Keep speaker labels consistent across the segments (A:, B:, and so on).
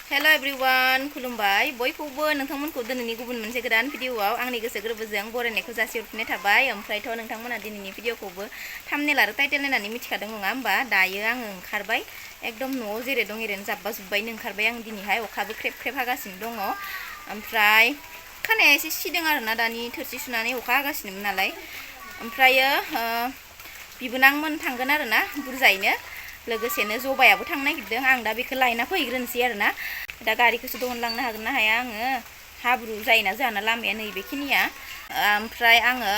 A: Hello everyone, खुलुमबाय बयखौबो नोंथांमोनखौ दिनैनि गुबुन मोनसे गोदान भिडिअआव आंनि गोसो गोरबोजों बरायनायखौ जासिहरफिननाय थाबाय। ओमफ्रायथ' नोंथांमोना दिनैनि भिडिअखौबो थाम्बनेल आरो टाइटेल नायनानै मिथिखादों नङा होमबा? दायो आङो ओंखारबाय एकदम न'आव जेरै दं एरैनो जाब्बा जुब्बायैनो ओंखारबाय आं दिनैहाय अखाबो ख्रेब ख्रेब हागासिनो दङ। ओमफ्राय खानाया एसे सिदों आरोना दानि थोरसि सुनानै अखा हागासिनोमोन नालाय। ओमफ्रायो बिबोनांमोन थांगोन आरोना बुरजायैनो लोगोसेनो जबायाबो थांनो नागिरदों आं दा बेखौ लायना फैग्रोनोसै आरोना दा गारिखौसो दिहुनलांनो हागोन ना हाया आङो हाब्रु जायोना जोंहाना लामाया नैबेखिनिया ओमफ्राय आङो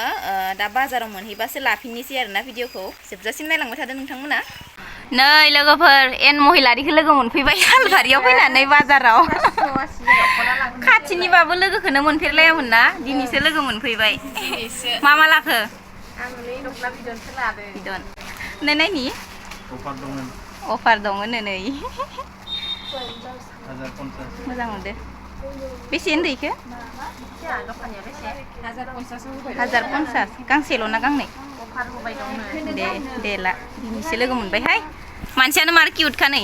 A: दा बाजाराव मोनहैबासो लाफिननोसै आरोना भिडिअखौ जोबजासिम नायलांबाय थादो नोंथांमोना। नै लोगोफोर एन महिलारिखौ लोगो मोनफैबाय सालबारियाव फैनानै बाजाराव खाथिनिबाबो लोगोखौनो मोनफेरलायामोन ना दिनैसो लोगो मोनफैबाय। मा मा लाखो?
B: आं नै दखना बिदनसो लादों।
A: बिदन नै नायनि अफार दङ नै मोजां मोनदो। बेसे होनदो इखो? 1050 गांसेल' ना गांनै?
B: अफार होबाय दं।
A: दे ला दिनैसो लोगो मोनबायहाय मानसियानो मार किउटखा नै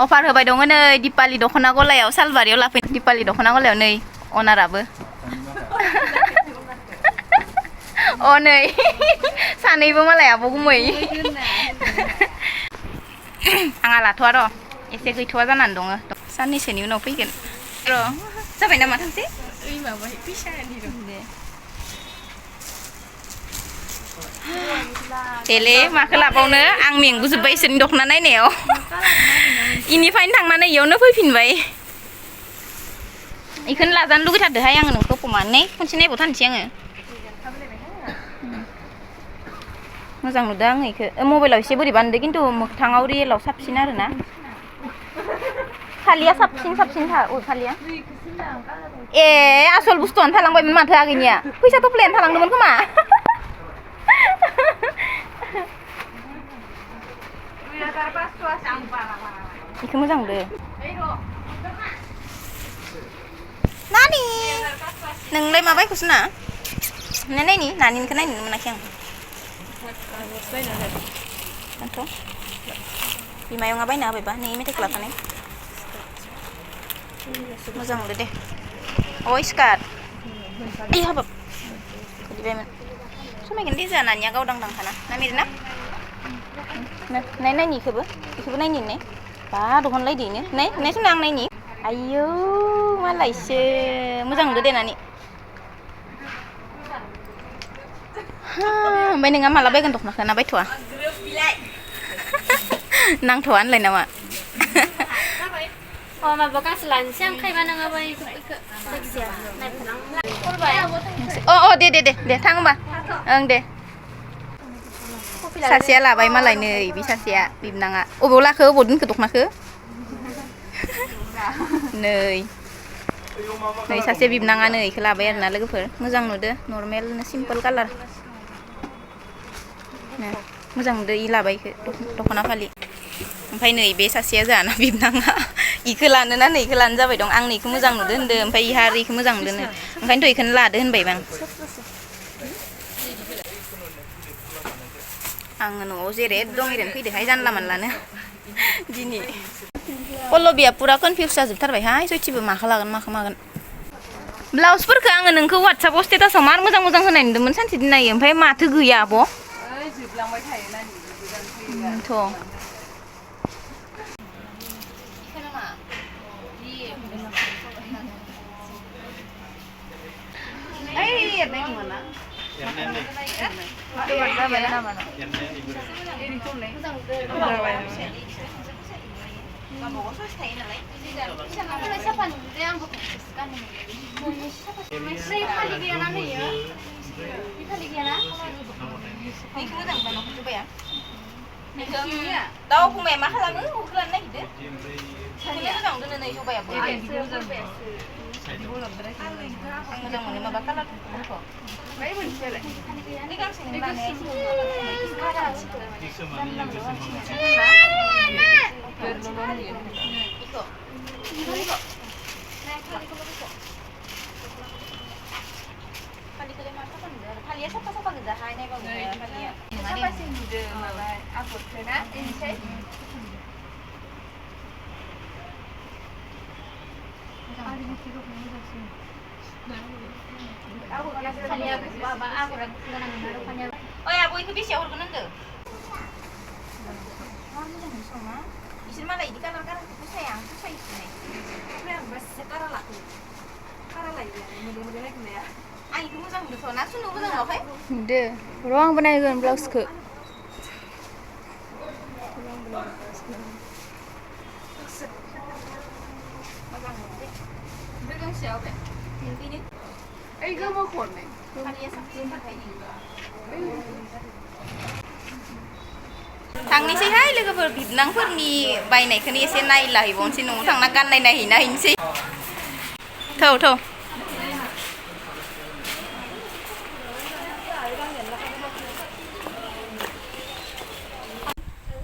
A: अफार होबाय दङ नै दिपालि दख'ना गलायाव सालबारियाव लाफै दिपालि दख'ना गलायाव नै अनाराबो अ नै सानैबो मालाय आब' गुमै आंहा लाथ'आ र' एसे गैथ'आ जानानै दङ साननैसोनि उनाव फैगोन र' जाबाय नामा थांसै देले माखौ लाबावनो आं मेंगुजोब्बाय इसोरनि दख'ना नायनायाव इनिफ्रायनो थांनानै इयावनो फैफिनबाय इखौनो लाजानो लुगैथारदोहाय आङो नोंखौ फमानै खनसे नायबाव थानोसै आङो मोजां नुदों आङो इखौ मबाइलाव एसे बोरैबा नुदों खिन्थु मोगथाङाव रियेलाव साबसिन आरोना फालिया साबसिनथार फालिया ए आसल बुस्थुआनो थालांबायमोन माथो आगैनिया फैसा थफ्लायानो थालांदोंमोन खोमा इखौ मोजां नुदों नानि नोंलाय मा बायखौसो ना नायनि नानिनिखौ नायनो मोनाखै आं बिमायंआ बायना होबायबा नै मेथाइखौ लाफानाय मोजां मोनदो दे अ स्कार्ट इ हाबाब गोलैबायमोन समायगोन दे जोंहा नानिया गावदांदांखाना ना मिरना नायनि इखौबो नायनि ने बा दहनलायदोनो नायसुन आं नायनि आयौ मालायसो मोजां नुदो दे नानि ओमफ्राय नोंहा माला बायगोन दख'नाखौ ना बायथ'आ नांथ'आ होनलाय नामा
B: माबा गांसे लानोसै आं खायबा नङाबा जायखिजाया
A: दे थां होमबा ओं दे सासेया लाबाय मालाय नै बे सासेया बिबनाङा अबाव लाखो अबाव दोनखो दख'नाखौ नै सासे बिबनाङा नै इखौ लाबाय आरोना लोगोफोर मोजां नुदो नर्मेलनो सिम्पोल कालार मोजां नुदो इ लाबाय इखौ दख'ना फालि ओमफ्राय नै बे सासेया जाना बिबनाङा इखौ लानो ना नै इखौ लानो जाबाय दं आं नैखौ मोजां नुदो होनदो ओमफ्राय इहा आरो इखौ मोजां नुदोनो ओंखायनोथ' इखौनो लादो होनबायबा आङो न'आव जेरै दं एरैनो फैदोहाय जानला मानलानो दिनै पल्लबिया पुरा कनफिउस जाजोबथारबायहाय सयथिबो माखौ लागोन माखौ मागोन ब्लाउसफोरखौ आङो नोंखौ वाट्सएपआव स्टेटासाव मार मोजां मोजां होनाय नुदोंमोन सानसे दिनायो ओमफ्राय माथो गैया आब'
B: जोबलांबाय थायोना
A: दाउ फंबाया मा खालामो उखौ लानो नागिरदो मोजां दोनो नै जबायाबो मोजां मोनो माबा कालारखौ फालिया साफा साफा गोजाहाय नायबाबो फालिया साफासिन नुदो माबा आगरखौ ना
B: खालिया माबा आगरा गोनां ना दखानिया
A: ओइ आब' इखौ बेसेयाव हरगोन होनदों मा मोजां समा बिसोर मालाय इदि कालार कालारखौ फसाया आं फसायोसै ओमफ्राय आं बाससे कारा लाखो कारा लायो मोदे मोदे नायखोनाया आं इखौ मोजां मोनदोंथ' ना सुनो मोजां नुवाखै
B: दे र' आंबो नायगोन ब्लाउसखौ
A: मोजां मोनदे बे गांसेयाव बे बेनो
C: ओइ गोमोखौ हरनाय
A: खालिया साबसिन थाखाय थांनोसैहाय लोगोफोर बिबनांफोरनि बायनायखौनो एसे नायलाहैबावनोसै न'आव थांना गाननाय नायहैनोसै थौ थौ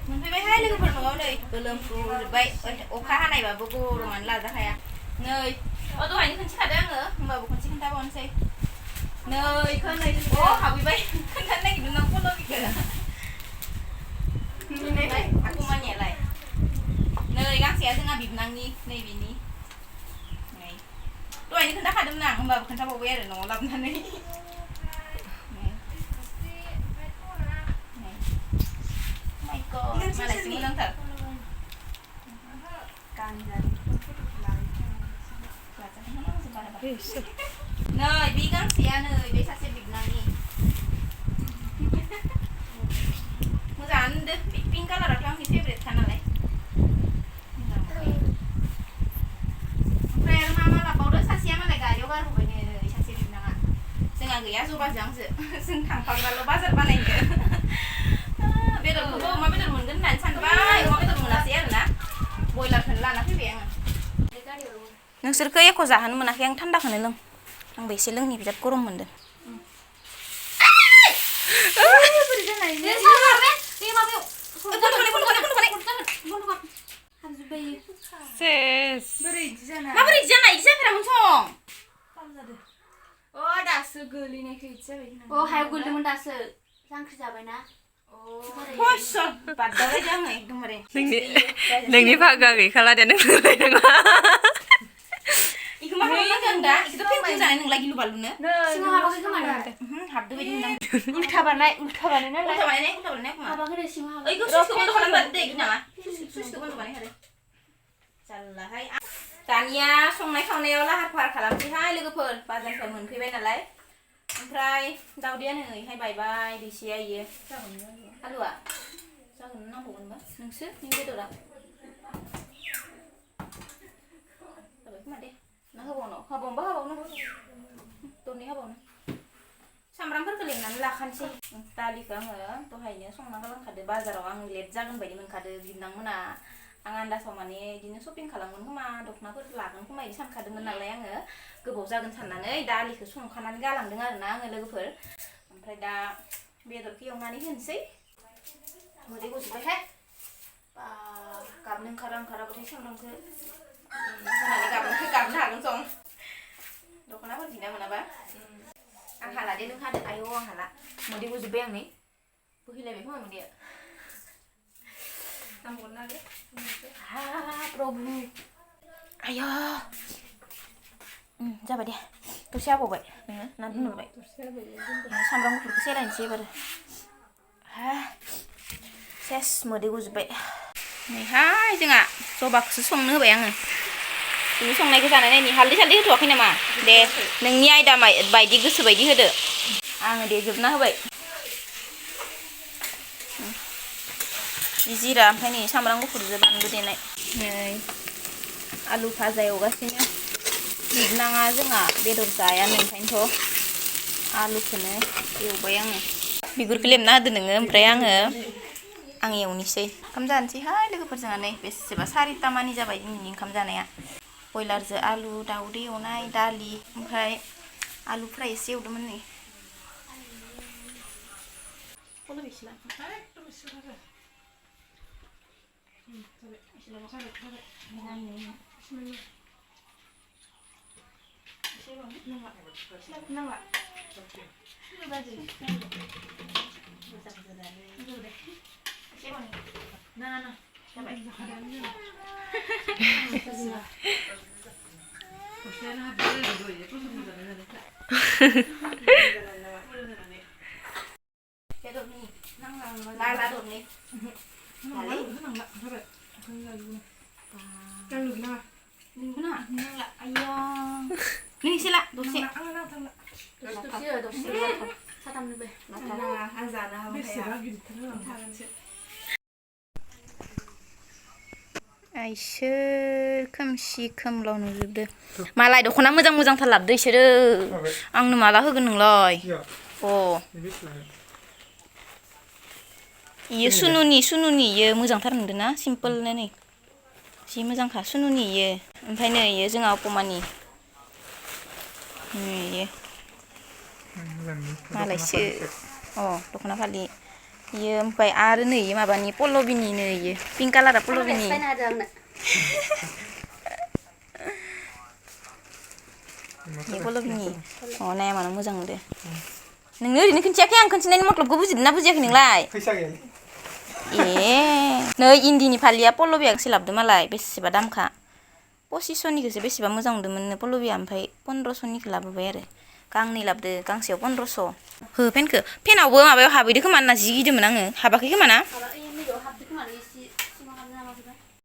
A: मोनफैबायहाय लोगोफोर न'आव नै गोलोमफ्रुजोब्बाय अखा हानायबाबो गरमानो लाजाखाया नै दहायनो खोन्थिखादों आङो होमबाबो खनसे खोन्थाबावनोसै नै हाबहैबाय खोन्थानो नागिरदों आं फल'निखौ आकुमानियालाय नै गांसेया जोंहा बिबनांनि नैबेनि नै दहायनो खोन्थाखादोंमोन आं होमबाबो खोन्थाबावबाय आरो न'आव लाबोनानै मालायसो मोजांथार नै बे गांसेया नै बे सासे बिबनांनि मोजाङानो दे पिंक कालाराथ' आंनि फेभरेटखा नालाय ओमफ्राय आरो मा मा लाबावदो सासेया मालाय गारियाव गारबोबाय नै सासे बिबनाङा जोंहा गैया जबाजों आंजो जों थांफाग्राल' बाजार बानायनो बेदरखौबो अमा बेदर मोनगोन होननानै सानबाय अमा बेदर मोनासै आरोना बयलारखौनो लाना फैबाय आङो नोंसोरखौ एख' जाहोनो मोनाखै आं थान्दाखौनो लों आंबो एसे लोंनि बिराद गरम मोनदों माबोरै इदि जानाय इदि जाफेरामोन सं दासो गोलैनायखौ इदि जाबाय
B: हायाव गोलैदोंमोन दासो जांख्रि जाबायना
A: बादाबायदि आङो एकदमबारे
C: नोंनि भागा गैखाला दे नों होननाय नङा
A: इखौ मा खालामनांगोन दा इखौथ' फेंफें जानाय नंला गिलु बालुनो
B: सिङाव हाबाखै खोमा
A: हाबदो बायदि मोनदां
B: उल्था बानायनाय
A: उल्था बानायनाय खोमा
B: हाबाखै दे सिङाव हाबाखै
A: ओइखौ सुइसखौ बन्द खालामबानो दे नामा सुइसखौ बन्द बानायखादो जाल्लाहाय दानिया संनाय खावनायाव लाहार फाहार खालामसैहाय लोगोफोर बाजारनिफ्राय मोनफैबाय नालाय ओमफ्राय दावदैया नैहाय बायबाय दैसेया इयो आलुआ जागोन नांबावगोनबा नोंसो नों बेदरा जाबाय खोमा दे ना होबावनो दरनै होबावनो सामब्रामफोरखौ लेमनानै लाखानोसै दालिखौ आङो दहायनो संना गालांखादो बाजाराव आं लेट जागोन बायदि मोनखादो बिबनांमोना आं आन्दासाव माने बिदिनो शपिं खालामगोन खोमा दख'नाफोर लागोन खोमा बिदि सानखादोंमोन नालाय आङो गोबाव जागोन साननानै दालिखौ संखानानै गालांदों आरोना आङो लोगोफोर ओमफ्राय दा बेदरखौ एवनानै होनोसै मोदै गजोब्बायहाय बा गाबनो ओंखाराबाथाय सामब्रामखौ होनानै गाबनो हागोन सं दख'नाफोर दिना मोनाबा आं हाला दे नों हादो आयौ आं हाला मोदै गजोब्बाय आं नै बोहैलायबाय खोमा मोदैया प्रभु आया जाबाय दे दसे आबावबाय नोङो ना दोनहरबाय सामब्राम गुफुरखौ सेलायनोसै एबार सेस मोदै गजोब्बाय नैहाय जोंहा जबाखौसो संनो होबाय आङो नोंनि संनायखौ जानाय नायनि हालदै सालदै होथ'वाखै नामा दे नोंनि आयदा बायदि गोसो बायदि होदो आङो देजोबना होबाय जिरा ओमफ्राय नै सामब्राम गुफुरजों बानलु देनाय नै आलु भाजा एवगासिनो बिबनाङा जोंहा बेदर जायानो ओंखायनोथ' आलुखौनो एवबाय आङो बिगुरखौ लेमना होदो नोङो ओमफ्राय आं एवनोसै ओंखाम जानोसैहाय लोगोफोर जोंहा नै बेसेबा 4ता मानि जाबाय दिनैनि ओंखाम जानाया बयलारजों आलु दाउदै एवनाय दालि ओमफ्राय आलु फ्राय एसे एवदोंमोन नै lala đột này Ning na, nang la, ayang. Ning sila, dosi.
B: 사담는 배.
A: Aisy खोमसि खोमलाव नुजोबदो मालाय दख'ना मोजां मोजांथार लाबोदो इसोरो आंनो माला होगोन नोंलाय अ इयो सुनुनि इयो मोजांथार नुदोना सिम्पोलनो नै जि मोजांखा सुनुनि इयो ओमफ्राय नै इयो जोंहा अपमानि इयो मालायसो अ दख'ना फालि इयो ओमफ्राय आरो नै इयो माबानि पल्लबिनि नै इयो पिंक कालारा पल्लबिनि इयो पल्लबिनि अ नाया मानो मोजां नुदो नोंनो ओरैनो खोन्थियाखै आं खोन्थिनायनि मतलबखौ बुजिदोंना बुजियाखै नोंलाय
D: फैसा गैया
A: ए नै इन्दिनि फालिया पल्लबिया गांसे लाबोदो मालाय बेसेबा दामखा 2500निखौसो बेसेबा मोजां नुदोंमोन पल्लबिया ओमफ्राय 1500निखौ लाबोबाय आरो गांनै लाबोदो गांसेयाव 1500 हो फेनखौ फेनावबो माबायाव हाबैदो खोमा होनना जि गिदोंमोन आङो हाबाखै खोमा ना